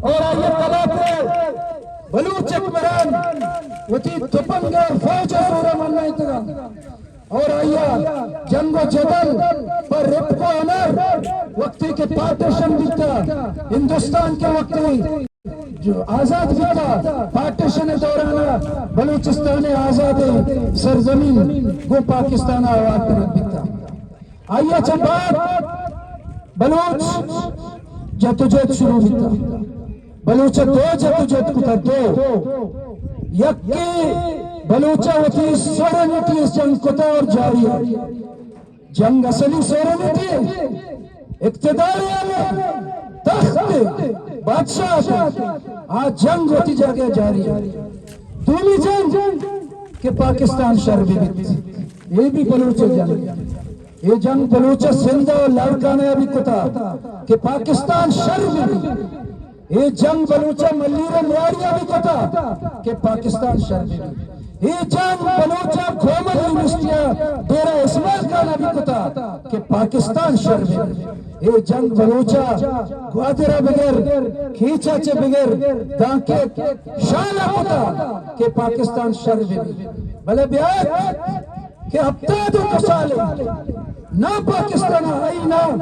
اور آئی ءِ قلات ءَ بلوچ حکمران وتی تپنگ ءَ فوج ءِ زور ءَ منائینتگ اَنت۔ اور آئی ءَ جنگ و جدل پر رپکو انر وقتی کہ پارٹیشن بیتا، ہندوستان کہ وقتی جو آزاد بیتا، پارٹیشن ءِ دوران ءَ بلوچستان ءِ آزادیں سرزمین گوں پاکستان ءَ ہوار کنگ بیتا۔ آئی ءَ چہ بعد بلوچ جدوجہد شروع بیتا۔ بلوچ ءَ دو جدوجہد کتا، دو۔ یکے بلوچ ءَ وتی سورنٹی جنگ کتا اور جاری ہے۔ جنگ اصلی سورنٹی، اقتدار عالی، تخت، بادشاہ، آ جنگ وتی جاگہ جاری ہے۔ دومی جنگ کہ پاکستان شر بہ بیت، اے بھی بلوچ ءِ جنگ۔ اے جنگ بلوچ ءَ سندھ ءُ لاڑکانہ ءَ بھی کتا کہ پاکستان شر بہ بیت۔ اے جنگ بلوچ ءَ ملیر ءُ میاڑی ءَ بھی کتا کہ پاکستان شر بہ بیت۔ اے جنگ بلوچ ءَ کومل یونیورسٹی ءَ ڈیرہ اسماعیل خان ءَ بھی کتا کہ پاکستان شر بہ بیت۔ اے جنگ بلوچ ءَ گوادر ءَ بگر، کیچ ءَ چہ بگر، دانکہ شال ءَ کتا کہ پاکستان شر بہ بیت۔ بلے بیات کہ ہپتاد ءُ دو سال نہ پاکستان ءَ آئین ءَ،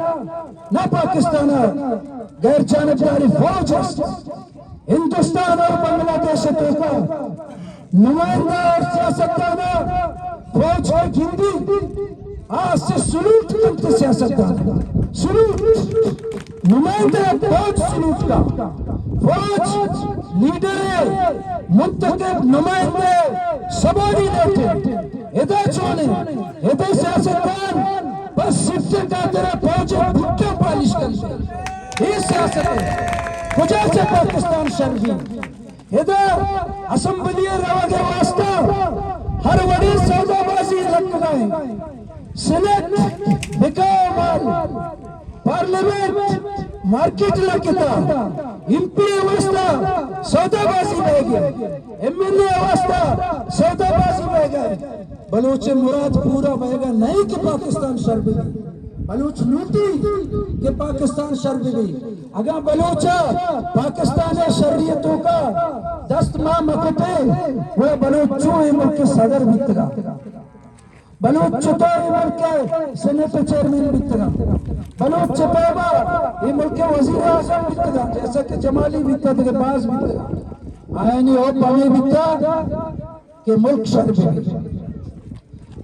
نہ پاکستان ءَ غیر جانبداری فوج است۔ ہندوستان اور بنگلہ دیش ءِ توکا نمائندہ اور سیاستدان ءَ فوج کہ گندی، آ سے سلوٹ کنت سیاستدان۔ سلوٹ۔ نمائندہ فوج سلوٹ کا، فوج لیڈر منتخب نمائندہ سبارڈینیٹ۔ ادا چونے، ادا سیاستدان بس سفت خاطر فوج بھٹا پالش کرتے۔ یہ سیاست ہے۔ کجا سے پاکستان شر بی؟ ادا اسمبلی روگ ءِ واسطہ ہر وڑیں سودا بازی لگتا ہے۔ سینیٹ بکا مال، پارلیمنٹ مارکیٹ لگتا، ایم پی ءِ واسطہ سودا بازی بہ گئے، ایم این اے ءِ واسطہ سودا بازی بہ گئے۔ بلوچ ءِ مراد پورا بہ گا نہیں کہ پاکستان شر بہ بی۔ بلوچ لوٹی کہ پاکستان شر بہ بی۔ اگاں بلوچ ءَ پاکستان ءِ شری ءِ توکا دست ما مکٹے، گڑا بلوچ چو اے ملک ءِ صدر بیتگا؟ بلوچ چطور اے ملک ءِ سینیٹ ءِ چیئرمین بیتگا؟ بلوچ چطور اے ملک ءِ وزیر اعظم بیتگا؟ جیسا کہ جمالی بیتا، دگہ باز بیتگا۔ آیانی ہوپ ہمے بیتا کہ ملک شر بہ بی،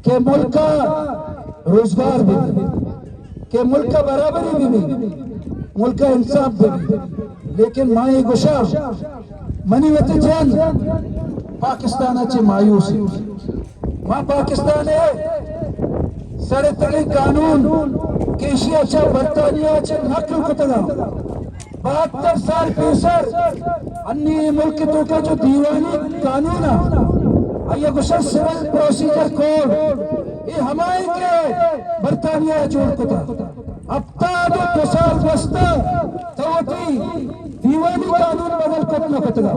کہ ملک ءَ روزگار بہ بی، کہ ملک ءَ برابری بہ بی، ملک ءَ انصاف بہ بی۔ لیکن ما اے گوشاں، منی وتی جند پاکستان ءَ چہ مایوس انت۔ ما پاکستان ءِ سڑتگیں قانون کہ ایشی ءَ چہ برطانیہ ءَ چہ نقل کتگ، بہتر سال پیسر انی اے ملک ءِ توکا جو دیوانی قانون ءَ، آئی ءَ گوشن سول پروسیجر کوڈ، اے ہمائی کہ برطانیہ ءَ جوڑ کتا۔ ہفتاد ءُ دو سال گوستا تو وتی دیوانی قانون بدل کت نہ کتگا۔